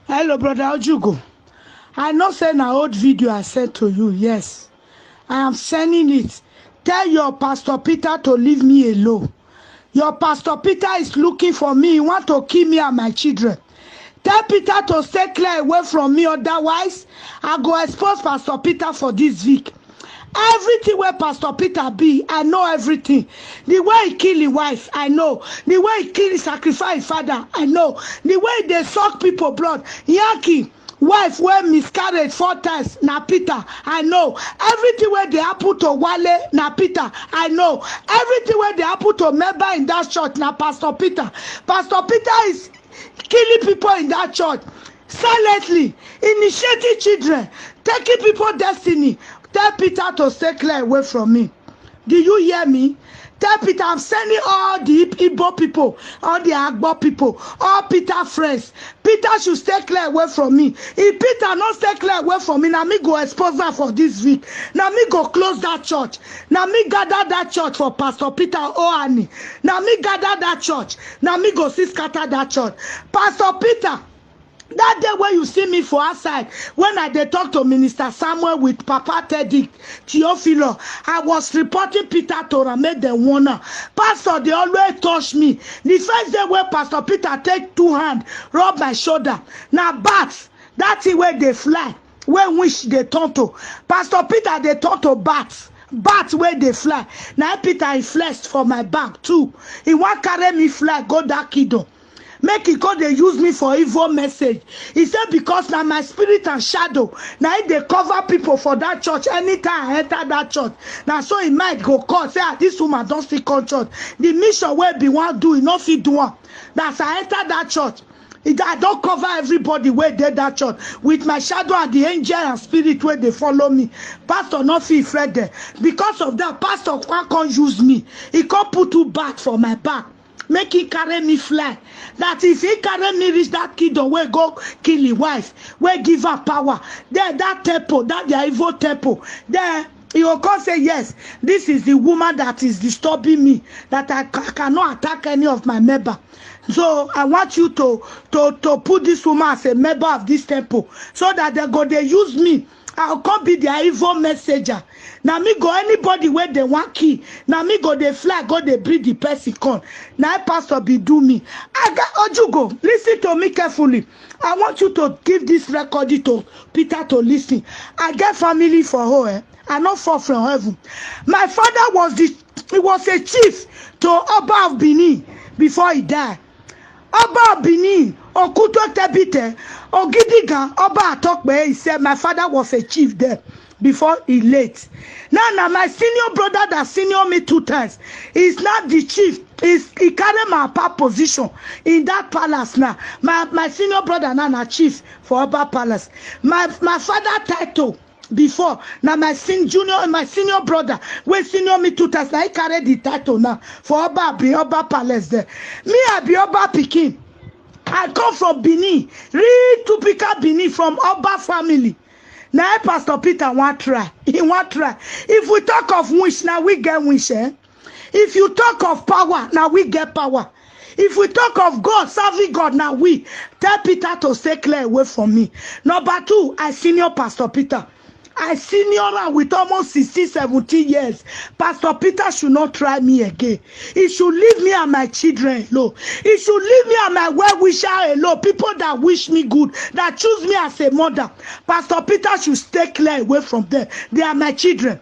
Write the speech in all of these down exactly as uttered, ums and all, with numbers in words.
Hello, brother Ojugo. I know say na old video I sent to you. Yes, I am sending it. Tell your Pastor Peter to leave me alone. Your Pastor Peter is looking for me. He want to kill me and my children. Tell Peter to stay clear away from me. Otherwise, I go expose Pastor Peter for this week. Everything where Pastor Peter be, I know everything. The way he kill his wife, I know. The way he kill, sacrifice father, I know. The way they suck people blood, Yankee wife wey miscarriage four times, na Peter, I know. Everything wey dey happen to Wale, na Peter, I know. Everything wey dey happen to member in that church, na Pastor Peter. Pastor Peter is killing people in that church silently, initiating children, taking people destiny. Tell Peter to stay clear away from me. Do you hear me? Tell Peter I'm sending all the Igbo people, all the Agbo people, all Peter friends. Peter should stay clear away from me. If Peter not stay clear away from me, na me go expose that for this week. Na me go close that church. Na me gather that church for Pastor Peter Oani. Na me gather that church. Na me go see scatter that church. Pastor Peter, that day when you see me for outside, when I dey talk to Minister Samuel with Papa Teddy Theophilo, I was reporting Peter to am, make dem warn am. Pastor dey always touch me. The first day when Pastor Peter take two hand, rub my shoulder, na bat, that thing wey dey fly, wey wish dey turn to. Pastor Peter dey turn to bat. Bat wey dey fly. Na Peter he flexed for my back too. He wan carry me fly go that kingdom. Make he go dey use me for evil message. He say because na my spirit and shadow, na he dey cover people for that church. Anytime I enter that church, na so he might go call say, ah, this woman don still come church. The mission wey be wan do, he no fit do am. That's I enter that church. It, I don cover everybody wey dey that church with my shadow and the angel and spirit wey dey follow me. Pastor no fit fret them. Because of that, pastor come come use me. He come put two bat for my back. Make he carry me fly. That if he carry me reach that kingdom wey go kill him wife, wey give her power, then that temple, that their evil temple, then he will come say, yes, this is the woman that is disturbing me, that I ca- cannot attack any of my member. So I want you to to to put this woman as a member of this temple, so that they go dey use me. I go come be their evil messenger. Na me go, anybody wey dem wan kill, na me go dey fly go dey bring the person come. Na im pastor be do me. I get Ojugo, listen to me carefully. I want you to give this record to Peter to listen. I get family for home. Eh? I no fall from heaven. My father was the he was a chief to Oba of Benin before he die. Oba of Benin, Okuto Tebite, Ogidiga, Oba Atokpe, he said my father was a chief there before he late. Now, now my senior brother that senior me two times is not the chief. Is he carry my papa position in that palace now. My my senior brother now na chief for Oba Palace. My my father title before na my sen junior my senior brother wey senior me two times, na he carry the title now for Oba Abi Oba Palace there. Me I be Oba pikin. I come from Benin, real typical Benin, from Oba family. Na im Pastor Peter wan try. He wan try. If we talk of wish, na we get wish, eh? If you talk of power, na we get power. If we talk of God, serving God, na we. Tell Peter to stay clear away from me. Number two, I senior Pastor Peter. I senior am with almost sixteen, seventeen years. Pastor Peter should not try me again. He should leave me and my children alone. He should leave me and my well wisher alone. People that wish me good, that choose me as a mother. Pastor Peter should stay clear away from them. They are my children.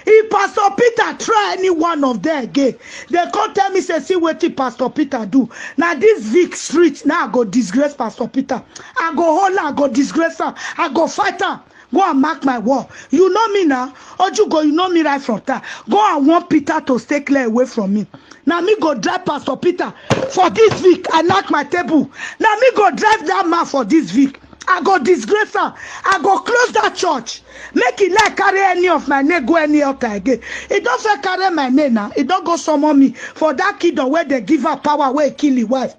If Pastor Peter try any one of them again, they come tell me say, see wetin Pastor Peter do. Now this Vic street, now I go disgrace Pastor Peter. I go hold am, I go disgrace am, I go fight am. Go and mark my word. You know me now. Ojugo, you know me right from time. Go and warn Peter to stay clear away from me. Now me go drive Pastor Peter for this week. I knock my table. Now me go drive that man for this week. I go disgrace am. I go close that church. Make he not carry any of my name go any altar again. He don't fit carry my name now. He don't go summon me for that kingdom where they give her power where he kill his wife.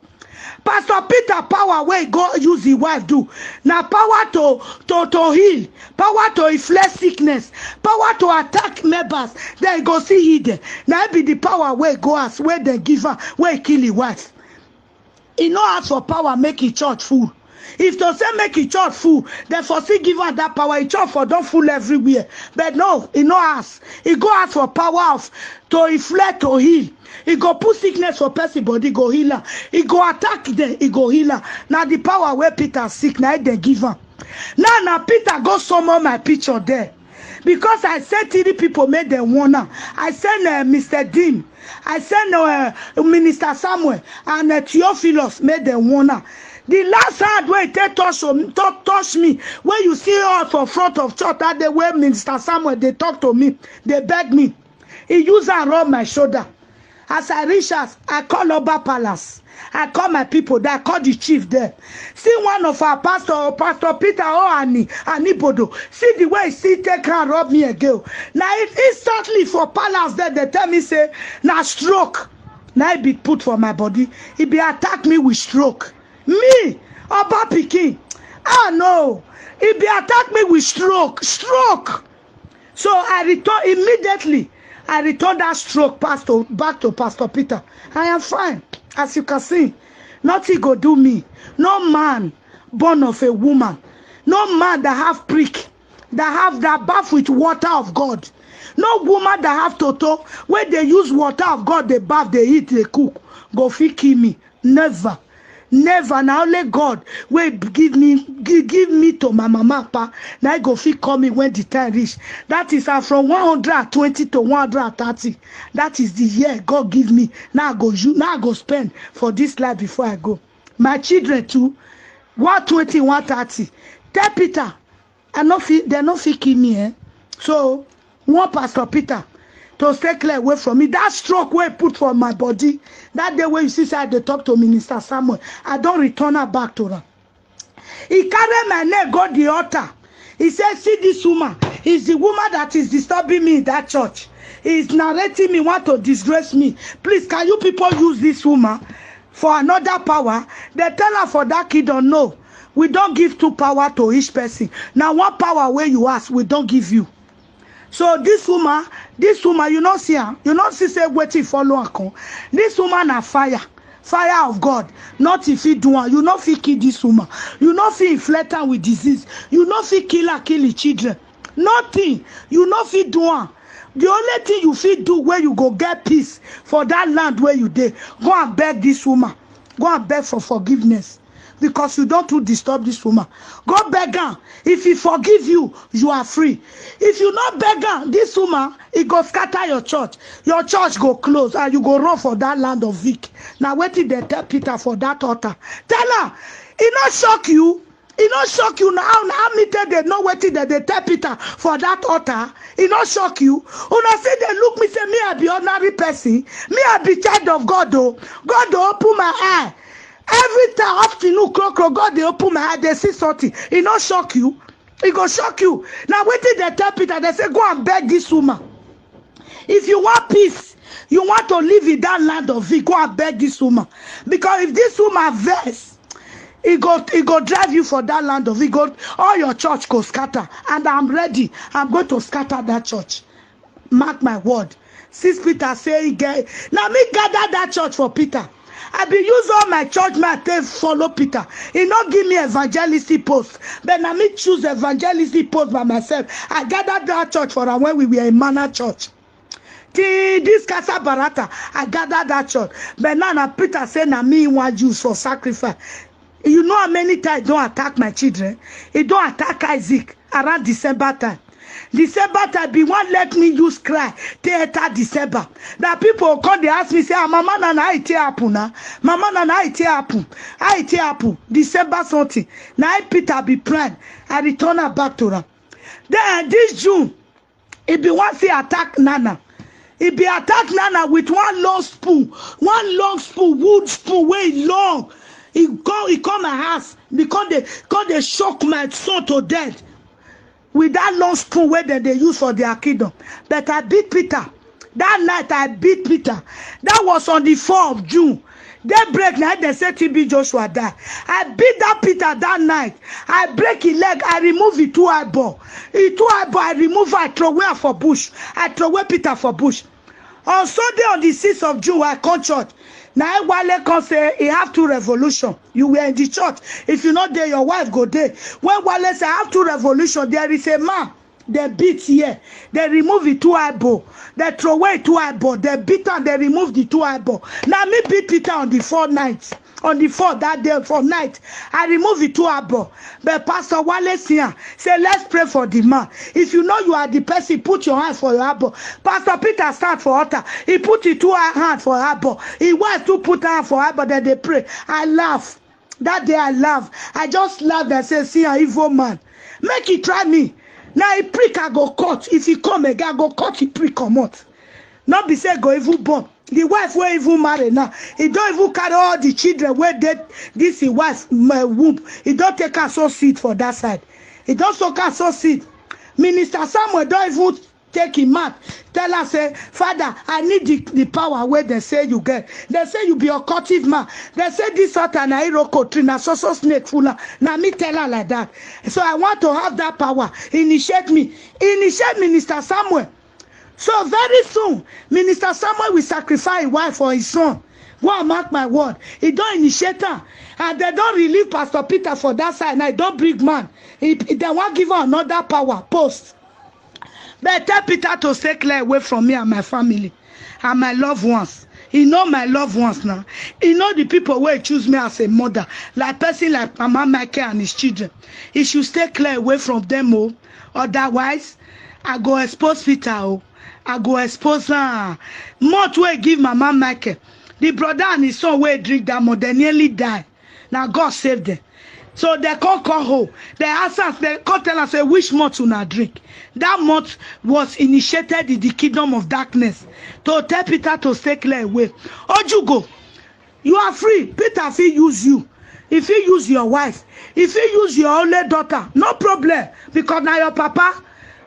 Pastor Peter power wey go use him wife do na power to to to heal, power to inflict sickness, power to attack members. Then he go see hidden. Na him be the power wey go ask wey dem give am wey kill him wife. He no ask for power make him church full. If to say make e church full, dem for still give am that power. E church for don full everywhere. But no, e no ask. E go ask for power of to inflict, to heal. E go put sickness for person body, go heal am. E go attack dem, e go heal am. Na the power wey Peter seek, na im dem give am. Now, na Peter go summon my picture there. Because I send three people make dem warn am. I send uh, Mister Dean. I send uh, Minister Samuel and uh, Theophilus make dem warn am. The last hand wey take touch, um, tou- touch me, wey you see all for front of church that day wey Minister Samuel dey talk to me, dey beg me. He use am rub my shoulder. As I reach house, I call Oba Palace. I call my people there. I call the chief there. See one of our pastor, Pastor Peter Oani Anibodo. See the way he still take hand rub me again. Now it instantly for palace there, they tell me say na stroke. Now he be put for my body. He be attack me with stroke. Me, Oba Pikin. Ah no. He be attack me with stroke. Stroke. So I return immediately. I return that stroke, Pastor, back to Pastor Peter. I am fine, as you can see. Nothing go do me. No man born of a woman, no man that have prick, that have that bath with water of God, no woman that have toto wey dey use water of God dey bath, dey eat, dey cook, go fit kill me. Never. Never. Na only God wey give me, gi- give me to my mama papa, na e go fit call me when the time reach. That is uh, from one hundred and twenty to one hundred and thirty. That is the year God give me. Now I go you now I go spend for this life before I go. My children too, one twenty, one thirty. Tell Peter, I no fit, they no fit kill me. Eh? So one Pastor Peter to stay clear away from me. That stroke wey put for my body that day wey you see say I dey talk to Minister Samuel, I don return her back to her. He carry my name go the altar. He said, "See this woman. Is the woman that is disturbing me in that church. He is narrating me, want to disgrace me. Please, can you people use this woman for another power?" They tell her for that kingdom, no. We don't give two power to each person. Now one power where you ask, we don't give you. So this woman, this woman, you no see her. You no see say wetin follow her come. This woman na fire. Fire of God. Nothing fit do her. You no fit kill this woman. You no fit inflict her with disease. You no fit kill her, kill the children. Nothing. You no fit do her. The only thing you fit do where you go get peace for that land where you dey, go and beg this woman. Go and beg for forgiveness because you don't too disturb this woman. Go beg her. If he forgive you, you are free. If you not beg her, this woman, it go scatter your church. Your church go close and you go run for that land of Vic. Now wait till they tell Peter for that altar. Tell her, it not shock you. E no shock you now. Now me tell they know wetin dem dey tell Peter for that altar. E no shock you. Una say they look me say me I be ordinary person. Me I be child of God o. God dey open my eye. Every time afternoon crocro, God dey open my eye. They see something. E no shock you. E go shock you. Now wetin they tell Peter, they say go and beg this woman. If you want peace, you want to live in that land of it, go and beg this woman. Because if this woman vex, it go it go drive you for that land of it. Go all your church go scatter. And I'm ready. I'm going to scatter that church. Mark my word. Since Peter say he get now me gather that church for Peter. I be use all my church man take follow Peter. He not give me evangelistic post. But now me choose evangelistic post by myself. I gather that church for am when we were in Manor Church. Till this Casa Barata, I gather that church. But now na Peter say na me he want use for sacrifice. You know how many times don't attack my children? He don't attack Isaac around December time. December time be one let me use cry till enter December. That people come they ask me say, ah, mama na na it happen na. Mama na na it happen. How it happen? December something. Now Peter be prime. I return her back to her. Then this June, he be one say attack Nana. He be attack Nana with one long spoon, one long spoon, wood spoon way long. He come, he come my house. Because they, because they shock my son to death with that long spoon where they, they use for their kingdom. But I beat Peter. That night I beat Peter. That was on the fourth of June. Daybreak night they say T B Joshua die. I beat that Peter that night. I break his leg. I remove his two eyeball. His two eyeball I remove. I throw away for bush. I throw away Peter for bush. On Sunday on the sixth of June I come church. Na Wale come say he have two revolution. You were in the church. If you not there, your wife go there. When Wale say, "I have two revolution," there is a man they beat here. They remove the two eyeball. They throw away two eyeball. They beat and they remove the two eyeball. Now me beat Peter on the four nights. On the four that day for night, I remove the two eyeball. But Pastor Wale Sian say, "Let's pray for the man." If you know you are the person, put your hand for your eyeball. Pastor Peter stand for altar. He put his two hand for eyeball. He wants to put hand for eyeball. Then they pray. I laugh. That day I laugh. I just laugh and say, "See an evil man. Make he try me. Now he prick, I go cut. If he come again, I go cut he prick comot." Not be say go even born. The wife wey even marry now, he don't even carry all the children wey dey this his wife, my womb. He don't take her so seed for that side. He don't so her so seed. Minister Samuel don't even take him mouth. Tell her say, "Father, I need the, the power where they say you get. They say you be a cultive man. They say this sort and Iroko tree, na so so snake full am." Now me tell her like that. So I want to have that power. Initiate me. Initiate Minister Samuel. So very soon, Minister Samuel will sacrifice his wife for his son. Go and mark my word. He don't initiate her. And they don't relieve Pastor Peter for that side. And I don't bring man. He, they want give her another power post. But tell Peter to stay clear away from me and my family and my loved ones. He know my loved ones now. He know the people where choose me as a mother, like person like Mama Michael and his children. He should stay clear away from them. Oh, otherwise, I go expose Peter. Oh, I go expose her. Malt wey give Mama Michael, the brother and his son wey drink that malt, they nearly die. Now God save them. So they come call home. They ask us, they come tell us say, "Which malt una drink?" That malt was initiated in the kingdom of darkness to tell Peter to stay clear away. Ojugo, you are free. Peter fit use you. He fit use your wife. He fit use your only daughter. No problem. Because now your papa,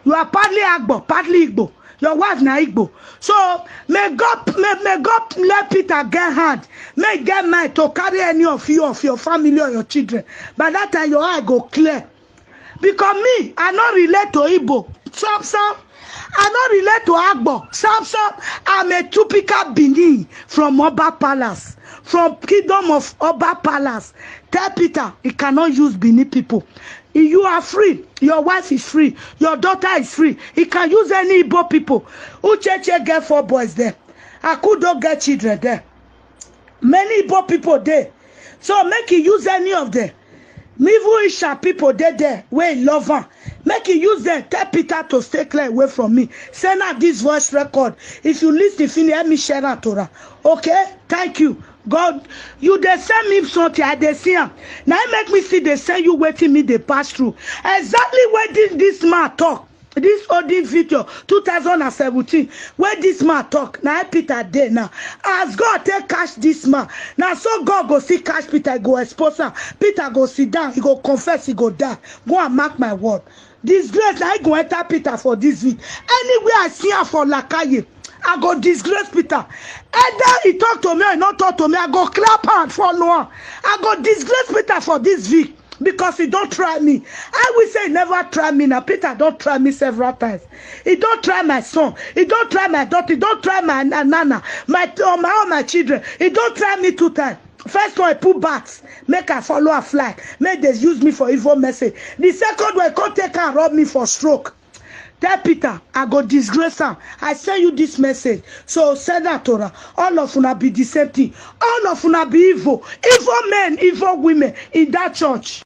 you are partly Agbo, partly Igbo. Your wife na Igbo. So may God, may, may God let Peter get hand. May get mind to carry any of you, of your family or your children. By that time, your eye go clear. Because me, I no relate to Igbo. Some, some. I no relate to Agbo. Some, some. I'm a typical Benin from Oba Palace, from kingdom of Oba Palace. Tell Peter he cannot use Benin people. You are free. Your wife is free. Your daughter is free. He can use any Igbo people. Ucheche get four boys there. Akudo get children there. Many Igbo people there. So make he use any of them. Even Isha people dey there wey love am. Make he use them. Tell Peter to stay clear away from me. Send out this voice record. If you listen finish, help me share am to her. Okay? Thank you. God, you dey send me something, I dey see am. Now it make me see they send you waiting me they pass through. Exactly what this, this man talk. This old video, two thousand and seventeen, where this man talk, now Peter dey now. As God take catch this man, now so God go see catch Peter, go expose him. Peter go sit down, he go confess, he go die. Go and mark my word. Disgrace, now he go enter Peter for this week. Anywhere I see him for Lakaye, I go disgrace Peter. Either he talk to me or he not talk to me, I go clap hand for no one. I go disgrace Peter for this week. Because he don't try me. I will say he never try me. Now Peter don't try me several times. He don't try my son. He don't try my daughter. He don't try my na- nana. My um, all my children. He don't try me two times. First one, he put bats. Make I follow a fly. Make they use me for evil message. The second one, come take and rob me for stroke. Tell Peter, I go disgrace am. I send you this message. So send that to her. All of una be the same thing. All of una be evil. Evil men, evil women in that church.